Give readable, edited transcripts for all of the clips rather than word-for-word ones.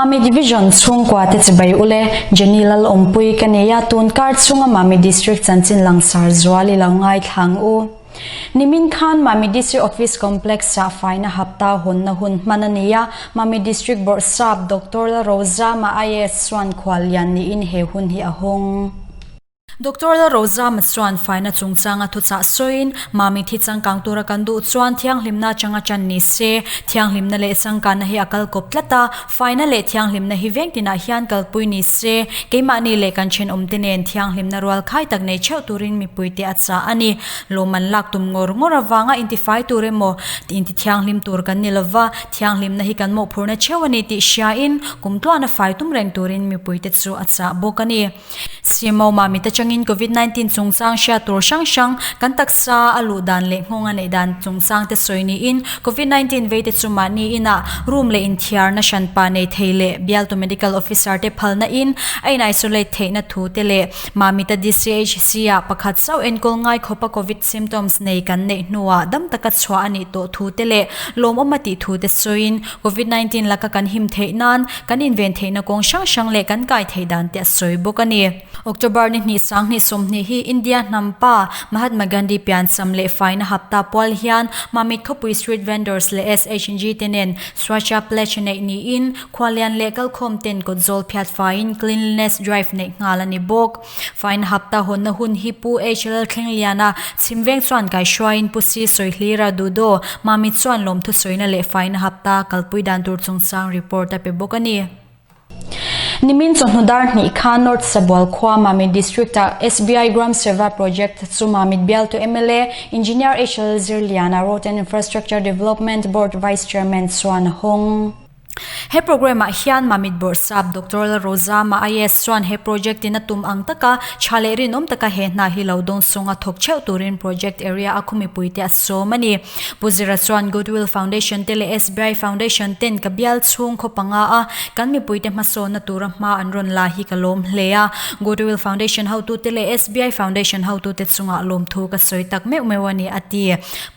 Mami Division chhungkua te chibai ule, Jenny Lalawmpui ka nei a, tun kar chhunga Mami District chanchin langsar zual i lo ngaithla ang u. Nimin khan Mami District Office Complex ah faina hapta hawnna hun hman a ni a, Mami District Bawrhsap Doctor Lalrozama IAS chuan khuallian niin he hun hi a hawng. Doctor Lalrozama chuan faina chungchanga thuchah sawiin, Mami thi changkang tura kan duh chuan thianghlimna atanga ṭan ni se, thianghlimna leh changkanna hi a kal kawp tlat a, faina leh thianghlimna hi veng tinah hian kalpui ni se, keimahni leh kan thenawmte nen thianghlimna rual khai tak nei theuh turin mipuite a chah a ni. Lawmman lak tum ngawr ngawr avanga intifai tur emaw intithianghlim tur kan ni lova, thianghlimna hi kan mawhphurhna theuh a ni tih hriain kumtluana fai tum reng turin mipuite chu a chah bawk a ni. CMO Mamit atangin Covid 19 chungchang hriat tur hrang hrang kan taksa a luh dan leh nghawng a neih dan chungchang te sawi niin Covid 19 vei te chu mahni inah room leh inthiarna hranpa nei thei leh bialtu medical officer te phalna in a in isolate theihna thu te leh Mamita DCHC ah pakhat chauh enkawl ngai khawpa Covid symptoms nei kan neih hnuah dam taka chhuah a nih tawh thu te leh lawmawm a tih thu te sawiin Covid 19 laka kan him theih nan kan inven theihna kawng hrang hrang leh kan kai theih dan te a sawi bawk a ni. October ni hnih sanghnih sawmhnih hi India hnam pa Mahatma Gandhi piancham leh faina hapta pual hian Mamit khawpui street vendors leh SHG te nen Swachha Pledge neih niin khualian leh kalkhawm ten kawt zawl phiat faiin Cleanliness Drive neih nghal a ni bawk. Faina hapta hawnna hun hi Pu HL Thlengliana chhimveng chuan kaihruaiin Pu Si Sawihlira Dudo Mamit chuan lawmthu sawina leh faina hapta kalpui dan tur chungchang report a pe bawk a ni. Nimin chawhnu dar hnih khan North Sabual khua Mamit District-ah SBI Gram Seva Project chu Mamit bialtu mla Engineer HL Zirliana Road and Infrastructure Development Board Vice Chairman chuan a hawng. He programme ah hian Mamit Bawrhsap Doctor Lalrozama IAS chuan he project in a tum ang taka tha leh rinawm taka he hna hi lo dawn sawnga thawk theuh turin project area a khawmipui te a sawm a ni. Pu Zira chuan Goodwill Foundation te leh SBI Foundation ten ka bial chhung khaw panga a kan mipuite hmasawnna tura hma an rawn la hi ka lawm hle a. Goodwill Foundation hotute leh SBI Foundation hotute chungah lawmthu ka sawi tak meuh meuh a ni a ti.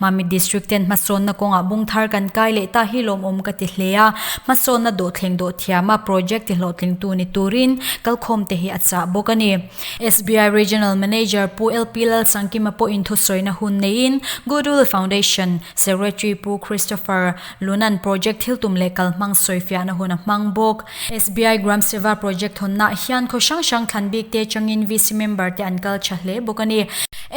Mamit District ten hmasawnna kawngah bung thar kan kai leh ta hi lawmawm ka ti hle a, hmasawnna dawhthleng dawh thiama project ti hlawhtlingtu ni turin kalkhawm te hi a chah bawk a ni. SBI Regional Manager Pu LP Lalsangkima pawhin thusawina hun neiin Goodwill Foundation Secretary Pu Christopher Lunan project thil tum leh kalhmang sawifiahna hun a hmang bawk. SBI Gram Seva project hawnnaah hian khaw hrang hrang thlan bik te atangin VC member te an kal tha hle bawk a ni.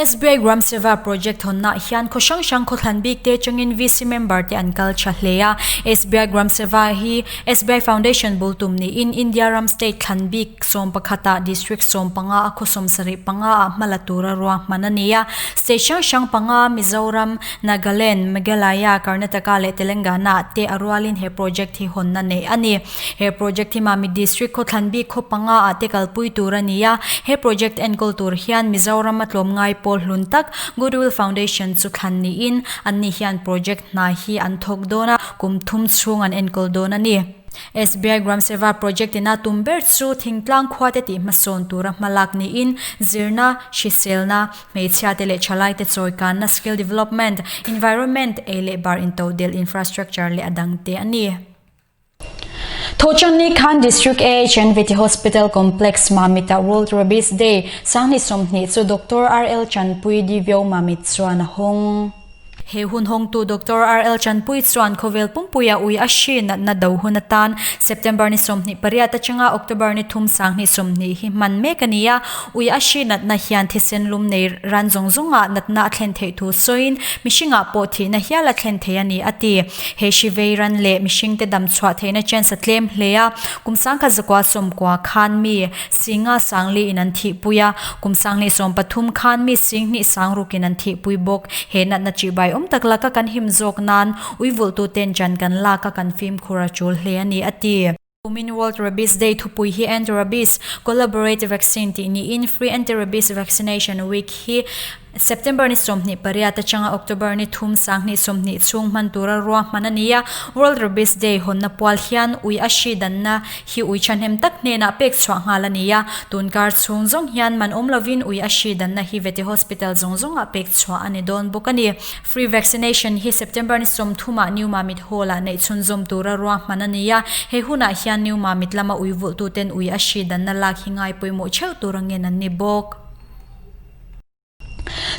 SBI Gram Seva project hawnnaah hian khaw hrang hrang khaw thlan bik te atangin VC member te an kal tha hle a. SBI Gram Seva hi SBI Foundation bul tum niin India ram state thlan bik 11 ah district 15 a khaw 75 ah hma la tura ruahman a ni a. State hrang hrang panga Mizoram, Nagaland, Meghalaya, Karnataka leh Telangana ah te a rualin he project hi hawnna neih a ni. He project hi Mamit District khawthlan bik khaw panga ah te kalpui tur a ni a, he project enkawl tur hian Mizoram a tlawmngai pawl hlun tak Goodwill Foundation chu thlan niin anni hian project hna hi an thawk dawn a, kum thum chhung an enkawl dawn a ni. SBI Gram Seva project ina tum ber chu thingtlang khuate tih hmasawn tura hmalak niin zirna, hriselna, Hmeichhiate leh thalaite chawikanna skill development, environment, ei leh bar intodelh infrastructure leh a dangte a ni. Thawhchawlhni khan District AHNVT Hospital Complex Mamit-ah World Rabies Day sanghnih 20 chu Doctor RL Chanpui Divyo Mamit chuan a hawng. He hun hawngtu Doctor RL Chanpui chuan khawvel pumpuia ui a hri natna do hun atan September ni 28 atanga October ni thum 20 20 hi hman mek a ni a. Ui a hri natna hian thisen lum nei ran zawng zawngah natna a thlen theih thu sawiin mihringah pawh thihna hial a thlen thei a ni a ti. He hri vei ran leh mihringte dam chhuah theihna chance a tlem hle a. Kum sangkhat zakua sawmkua khan mi Singa Sangli in an thihpui a, kum 20 13 khan mi Singhnih Sangrukin an thihpui bawk. He natna chibai awm tak laka kan him zawk nan uivulhtuten jan kan lak a kan fimkhur a tul hle a ni, a ti. Kumin World Rabies Day thupui hi End Rabies, Collaborate Vaccine tih niin Free Anti-Rabies Vaccination Week hi. September ni 28 atanga October ni 3 2020 chhung hman tura ruahman a ni a. World Rabies Day hawnna pual hian ui a hri danna hi ui thahnem tak hnenah pek chhuah nghal a ni a. Tun kar chhung zawng hian man awm lovin ui a hri danna hi Vety Hospital zawng zawngah pek chhuah a ni dawn bawk a ni. Free vaccination hi September ni 30 ah New Mamit Hall ah neih chhunzawm tura ruahman a ni a. He hunah hian New Mamit lama ui vulhtuten ui a hri danna lak hi ngai pawimawh theuh tur angin an ni bawk.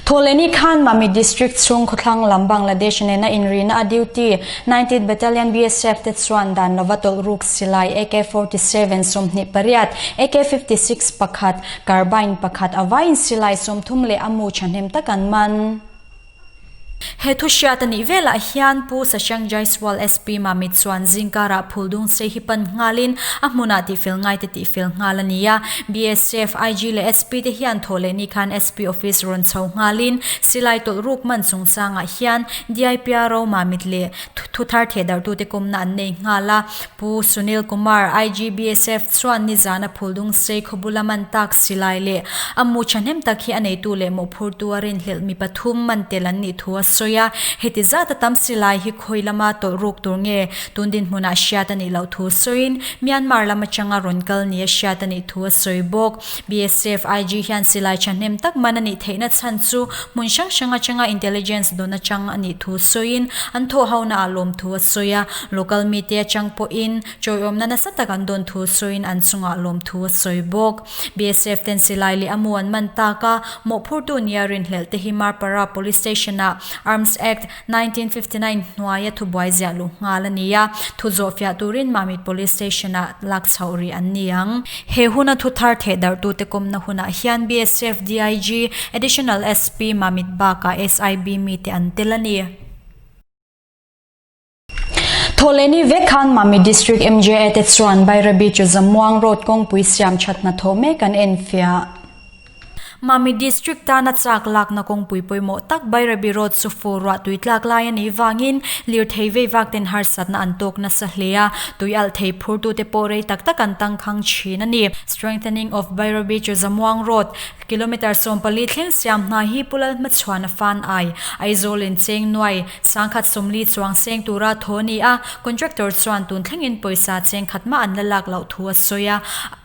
Thawhlehni khan Mamit District chhung khawthlang lam Bangladesh nena inrina a duty 19th Battalion BSF te chuan dan lova tawlh ruk silai AK-47 28, AK-56 pakhat, carbine pakhat a vaiin silai 30 leh a mu thahnem tak an man. He thu hriat a nih velah hian Pu Sashank Jaiswal SP Mamit chuan zingkarah Phuldung sei hi pan nghalin a hmunah tihfel ngaite tihfel nghal a ni a. BSF, IG leh SP te hian thawh leh ni khan SP office rawn chho nghalin silai tawlh ruk man chungchangah hian DIPRO Mamit leh thuthar thehdarhtute kawmna an nei nghal a. Pu Sunil Kumar, IG BSF chuan nizana Phuldung sei khawbula man tak silai leh a mu thahnem tak hi a neitu leh mawhphurtu a rinhlelh mi pathum man tel an nih thu a sawi a. Heti zata tam silai hi khawi lama tawlh ruk tur nge tun dinhmunah hriat a nih loh thu sawiin Myanmar lam atanga rawn kal nia hriat a nih thu a sawi bawk. BSF, IG hian silai thahnem tak man a nih theihna chhan chu hmun hrang hrang atanga intelligence dawn atang a nih thu sawiin an thawhhona ah lawm thu a sawi a. Local mite atang pawhin chawiawmna nasa tak an dawn thu sawiin an chungah lawm thu a sawi bawk. BSF ten silai leh a mu an man tak a, mawhphurtu nia rinhlelh te hi Marpara Police Station ah Arms Act, 1959 hnuaia thubuai ziah luh nghal a ni a, thu zawhfiah turin Mamit Police Station-ah lak chhoh rih an ni ang. He huna thu thar theh darhtute kawmna hunah hian BSF DIG, Additional SP Mamit bakah SIB mite an tel a ni. Thawhlehni vek khan Mamit District MJA te chuan Bairabi chu Zamuang Road kawngpui siam that hnathawh mek an enfiah. Mamit District tana chak lakna kawngpui pawimawh tak Bairabi Road chu fur ruah tui tlak lai a nih vangin lirthei vei vak ten harsatna an tawk nasa hle a, tui alh thei phurtute pawh rei tak tak an tangkhang thin a ni. Strengthening of Bairabi to Zamuang Road, Kilometre 14 thleng siam hna hi Pu Lalhmachhuana fan ai, Aizawl in cheng nuai 1040 chuang seng tura thaw a ni a, contractor chuan tun thlengin pawisa cheng khat mah an la lak loh thu a sawi a.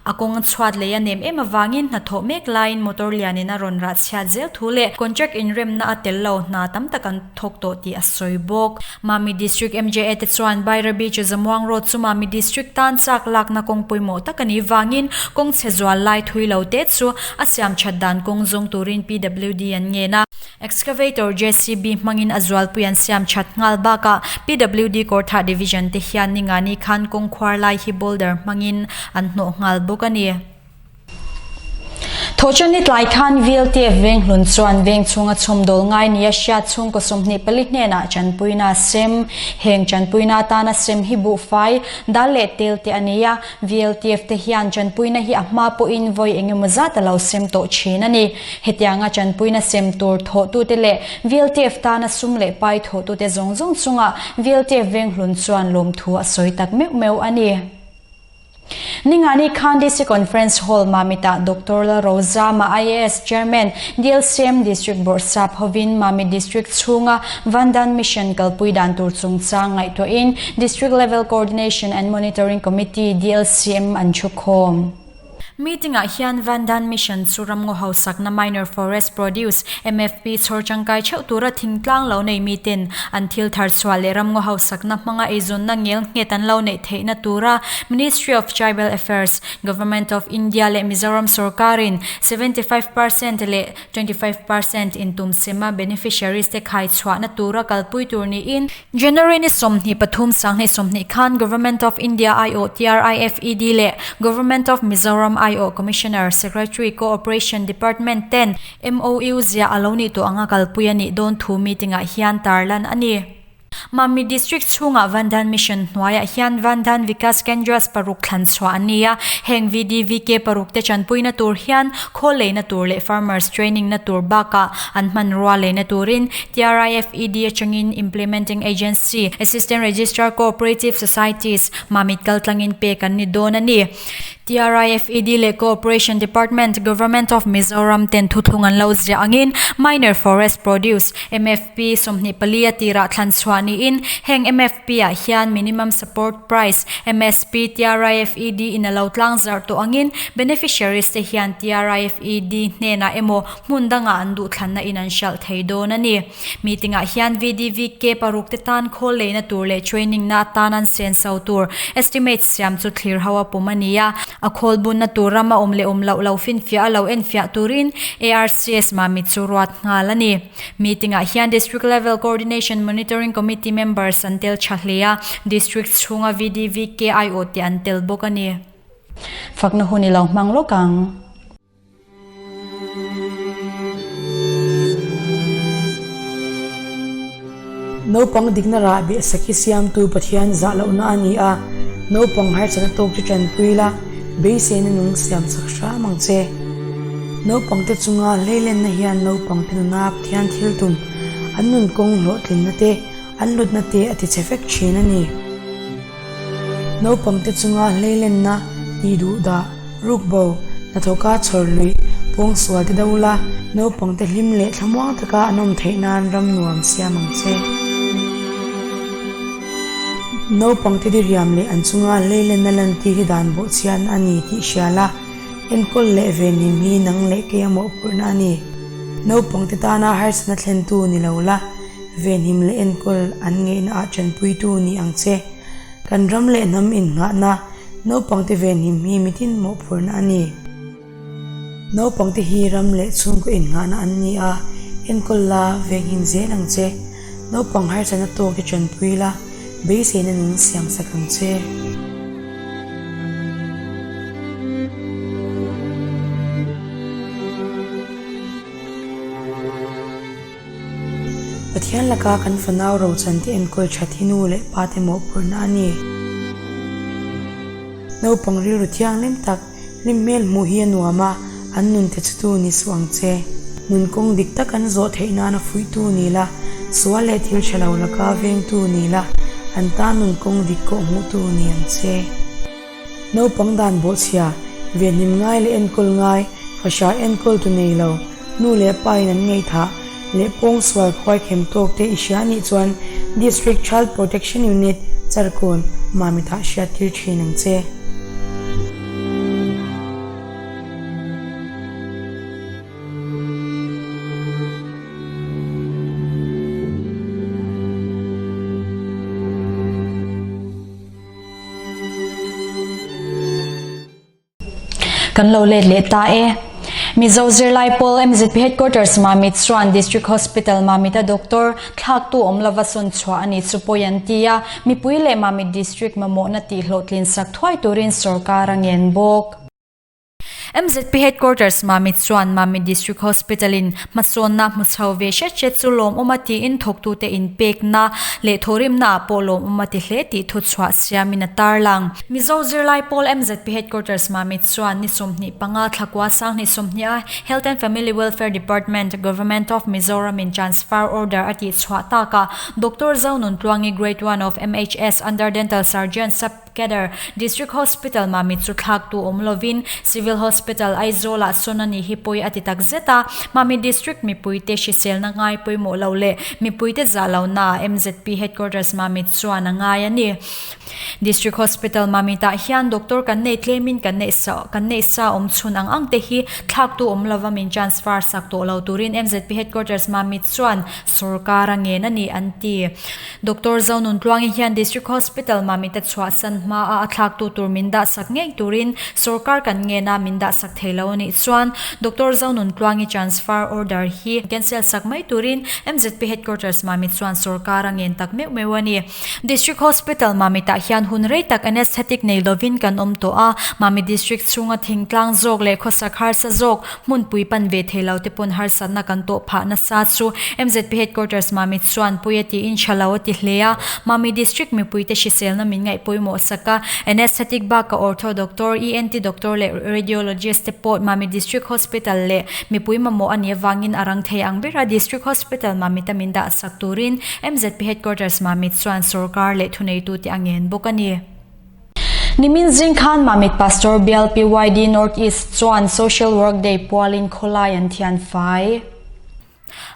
A kawng chhuat lei a nem em avangin hnathawh mek laiin motor lianin a rawn rah chhiat zel thu leh contract inremna a tel lo hna tam tak an thawk tawh tih a sawi bawk. Mami District MJA te chuan Bairabi chu Zamuang Road chu Mami District tan chak lakna kawng pawimawh tak a nih vangin kawng chhe zual lai thui lo te chu a siam that dan kawng zawng turin PWD an ngen a. Excavator JCB hmangin a zualpui an siam that nghal bakah PWD Kawrthah Division te hian ningani khan kawng khuar lai hi boulder hmangin an hnawh nghal bawk a ni. Thawhchani tlai khan VLTF Venghlun chuan veng chhunga chhawmdawl ngai nia hriat chhungkaw 24 hnenah chanpuina a sem. Heng chanpuina atana sem hi buhfai, dal leh tel te a ni a. VLTF te hian chanpuina hi a hma pawhin vawi engemaw zat a lo sem tawh thin a ni. Hetianga chanpuina sem tur thawhtute leh VLTF tana sum leh pai thawhtute zawng zawng chungah VLTF Venghlun chuan lawmthu a sawi tak meuh meuh a ni. Ningani khan DC Conference Hall Mamitah Doctor Lalrozama IAS Chairman, DLCM District Bawrhsap hovin Mamit District chhunga Vandan Mission kalpui dan tur chungchang ngaihtuahin District Level Coordination and Monitoring Committee, DLCM, an thukhawm. Meeting-ah hian Vandan Mission chu ramngaw hausakna Minor Forest Produce, MFP, chhawr tangkai theuh tura thingtlang lo nei miten an thil thar chhuah leh ramngaw hausakna hmanga eizawnna ngel nghet an lo neih theihna tura Ministry of Tribal Affairs, Government of India leh Mizoram sorkarin 75 percent leh 25 percent intumsema beneficiaries te khai chhuahna tura kalpui tur niin January ni 23 2020 khan Government of India aiawh TRIFED leh Government of Mizoram aiawh Commissioner, Secretary, Cooperation Department ten MOU ziah a lo nih tawh anga kalpui a nih dawn thu meeting ah hian tarlan a ni. Mamit District chhungah Vandhan Mission hnuaiah hian Vandhan Vikas Kendras paruk thlan chhuah an ni a, heng VDVK paruk te chanpuina tur hian khawl leina tur leh farmers training na tur bakah an hmanrua leina turin TRIFED atangin Implementing Agency, Assistant Registrar Cooperative Societies, Mamit kaltlangin pek an ni dawn a ni. TRIFED leh Cooperation Department, Government of Mizoram ten thuthlung an lo ziah angin Minor Forest Produce, MFP, 24 a tirah thlan chhuah niin heng MFP ah hian Minimum Support Price, MSP, TRIFED in a lo tlang zarh tawh angin beneficiaries te hian TRIFED hnenah emaw hmun dangah an duhthlanna in an hralh thei dawn a ni. Meeting ah hian VDVK paruk te tan khawl leina tur leh training na atan an senso tur estimate siam chu thlir ho a pawm a ni a. A khawl bunna tur rama awm leh awm loh lo finfiah a lo enfiah turin ARCS Mamit chu ruat nghal a ni. Meeting ah hian District Level Coordination Monitoring Committee members an tel tha hle a, District chhunga VDVK aiawh te an tel bawk a ni. Fakna hun i lo hmang lawk ang. Naupang dikna rah beh sak hi siamtu Pathian zah lohna a ni a, naupang harsatna tawk chu tanpui la, beiseina nung siam sak hram ang che. Naupangte chunga hleilenna hian naupangte nuna Pathian thil tum, an nun kawng hlawhtlinna te, an hlutna te a tichhe vek thin a ni. Naupangte chunga hleilenna tih duh dah, rukbo, hnathawka chhawr luih, pawngsual te do la, naupangte hlim leh thlamuang taka an awm theih nan ram nuam siam ang che. Naupangte diriam leh an chunga hleilenna lantir hi dan bawhchhiatna a ni tih hria la, enkawl leh venhim hi nang leh kei a mawhphurhna a ni. Naupangte tana harsatna thlentu ni lo la, Venhim leh enkawl an ngeihna ah tanpuitu ni ang che. Kan ram leh hnam innghahna, naupangte venhim hi mitin mawhphurhna a ni. Naupangte hi ram leh chhungkaw innghahna an ni a, enkawl la, venghim zel ang che. Naupang harsatna tawkte tanpui la, beiseina nun siamsak ang che. Pathian laka kan fanau rochante enkawl that hi nu leh pa te mawhphurhna a ni. Naupang rilru thianghlim tak, hlim hmel hmuh hi a nuam a, an nun te chutu ni suh ang che. Nun kawng dik tak an zawh theih nana fuihtu ni la, sual leh thil tha lo laka vengtu ni la, an tan nun kawng dik kawh hmuhtu ni ang che. Naupang dan bawhchhia, venhim ngai leh enkawl ngai, fahrah enkawl tu nei lo, nu leh pa in an ngaihthah leh pawngsual khuaikhem tawk te i hria anih chuan District Child Protection Unit, Charkawn, Mamitah hriattir thin ang che. Kan lo let leh ta e. Mizo zirlai pawl MZP Headquarters Mamit chuan District Hospital Mamit-a doctor thlaktu awm lova sawn chhuah a ni chu pawi an ti a, mipui leh Mamit District mamawhna tihhlawhtlin sak thuai turin sorkar a ngen bawk. MZP Headquarters Mamit chuan Mamit District Hospital in hmasawnna hmu chho ve hret hret chu lawmawm a tiin thawktute inpekna leh thawhrimna ah pawh lawmawm a ti hle tih thuchhuah siamin a tarlang. Mizo zirlai pawl MZP Headquarters Mamit chuan ni 25 thlakua sanghnih 20 a Health and Family Welfare Department, Government of Mizoram in transfer order a tihchhuah takah Doctor Zonuntluangi Grade One of MHS under Dental Surgeon Sub Cadre, District Hospital Mamit chu thlaktu awm lovin Civil Hospital Aizawl-ah sawn a ni hi pawi a ti tak zet a. Mamit District mipuite hriselna ngai pawimawh lo leh mipuite zah lohnaah MZP Headquarters Mamit chuan a ngai a ni. District Hospital Mamit-ah hian doctor kan nei tlemin kan neih sa kan neih sa awm chhun ang ang te hi thlaktu awm lova min transfer sak tawh lo turin MZP Headquarters Mamit chuan sorkar a ngen a ni an ti. Doctor Zonuntluangi hian District Hospital Mamita chhuahsan hmaa a thlaktu tur min dahsak ngei turin sorkar kan ngen a, min dah. sak thei lo a nih chuan Doctor Zonuntluangi transfer order hi cancel sak mai turin MZP Headquarters Mamit chuan sorkar a ngen tak meuh meuh a ni. District Hospital Mamitah hian hun rei tak anaesthetic nei lovin kan awm tawh a, Mamit District chhunga thingtlang zawk leh khawsak harsa zawk hmunpui pan ve thei lo te pawn harsatna kan tawh phah nasa chu MZP Headquarters Mamit chuan pui a tiin tha lo a ti hle a, Mamit District mipuite hriselna min ngaih pawimawh sak a, anaesthetic bakah Ortho Doctor, ENT Doctor leh Radiologist te pawh Mamit District Hospital leh mipui mamawh a nih avangin a rang thei ang bera District Hospital Mamit a min dah sak turin MZP Headquarters Mamit chuan sorkar leh thuneitute a ngen bawk a ni. Nimin zing khan Mamit Pastor Bial PYD North East chuan Social Work Day pualin khawlai an thian fai.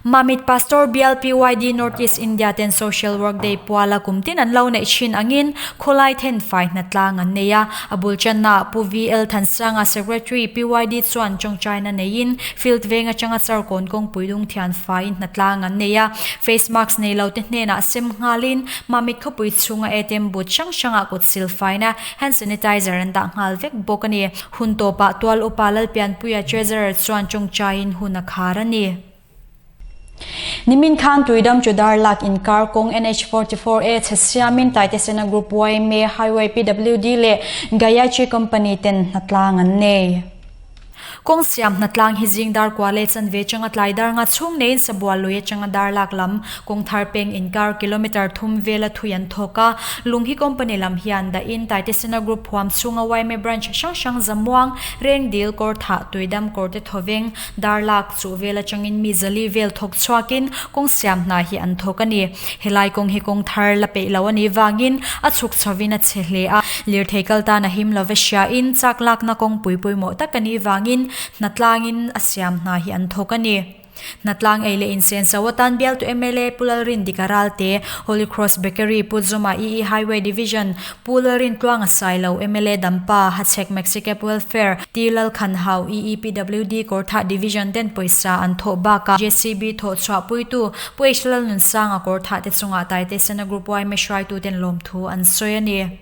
Mamit Pastor Bial PYD North East India ten Social Work Day puala kum tin an lo neih thin angin khawlai then fai hnatlang an nei a. A bul channaah Pu VL Thansanga Secretary PYD chuan tawngtaina neiin Field veng atanga Charkawn kawngpui dung thian faiin hnatlang an nei a, face mask nei lo te hnenah sem nghalin Mamit khawpui chhunga ATM booth hrang hrangah kut sil faina hand sanitizer an dah nghal vek bawk a ni. Hun tawpah Tual Upa Lalpianpuia Treasurer chuan tawngtaiin hun a khar a ni. Nimin khan Tuidam chu Darlak inkar kawng NH 44 A chhe siamin Taitesena Group yma Highway PWD leh Gayatri Company ten hnatlang an nei. Kawng siam hnatlang hi zing dar kua leh chanve atanga tlai dar nga chhung neiin Sabual lui atanga Darlak lam kawng thar peng inkar kilometre thum vela thui an thawk a. Lung hi company lam hian dahin Taitesena Group huam chhunga yma branch hrang hrang Zamuang, Rengdil, Kawrthah, Tuidam, Kawrte Thawveng, Darlak chu vel atangin mi zali vel thawk chhuakin kawng siam hna hi an thawk a ni. Helai kawng hi kawng thar la peih lo a nih vangin a chhuk chhovin a chhe hle a, lirthei kal tan a him lova hriain chak lakna kawngpui pawimawh tak a nih vangin hnatlangin a siam hna hi an thawk a ni. Hnatlang ei leh insenso atan bialtu mla Pu Lalrindika Ralte, Holy Cross Bakery, Pu Zuma EE Highway Division, Pu Lalrintluanga Sailo, mla Dampa, Hachhek Maxicab Welfare, T Lalkhanhau, EEPWD Kawrthah Division ten pawisa an thawh bakah JCB thawh chhuah puitu Pu H Lalnunsanga Kawrthah te chungah Taite Sena Group yma hruaituten lawmthu an sawi a ni.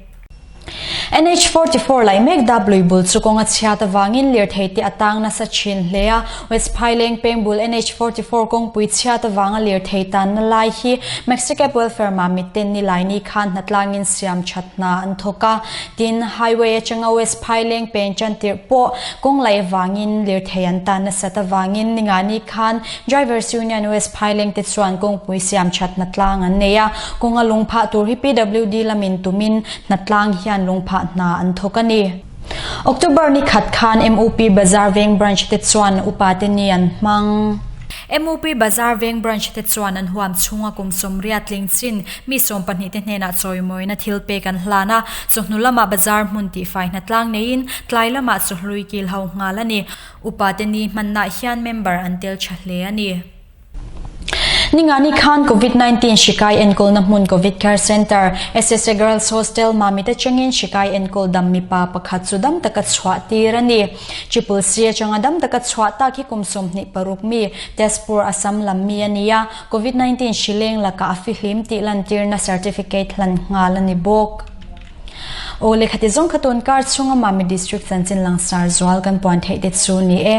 NH 44 laih mek dap lui bul chu kawng a chhiat avangin lirthei te a tang nasa thin hle a. West Phaileng peng bul NH 44 kawngpui chhiat avanga lirthei tanna lai hi Maxicab Welfare Mamit ten Nilaini khan hnatlangin siam that hna an thawk a. Tin, highway atanga West Phaileng peng tan tirh pawh kawng laih avangin lirthei an tan nasat avangin Ningani khan Drivers Union West Phaileng te chuan kawngpui siam that hnatlang an nei a, kawnga lungphah tur hi PWD lamin tumin hnatlang hian lungphah hna an thawk a ni. October ni khat khan MUP Bazar Veng Branch te chuan upa te ni an hmang. MUP Bazar Veng Branch te chuan an huam chhunga kum sawmriat tling chin mi 12 te hnenah chawimawina thil pek an hlan a, chawhnu lamah bazar hmun tihfai hnatlang neiin tlai lamah chawhlui kil ho nghal a ni. Upa te ni hmannaah hian member an tel tha hle a ni. Ningani khan Covid 19 hrikai enkawlna hmun Covid Care Centre, SSA Girls Hostel, Mamit atangin hrikai enkawl dam mipa pakhat chu dam taka chhuah tir a ni. Triple C atanga dam taka chhuah tak hi kum 26 mi, Tezpur, Assam lam mi a ni a, Covid 19 hri leng lakah a fihlim tih lantirna certificate hlan nghal a ni bawk. Aw lehkha ti zawng kha tun kar chhunga Mamit District chanchin langsar zual kan puan theih te chu ni e.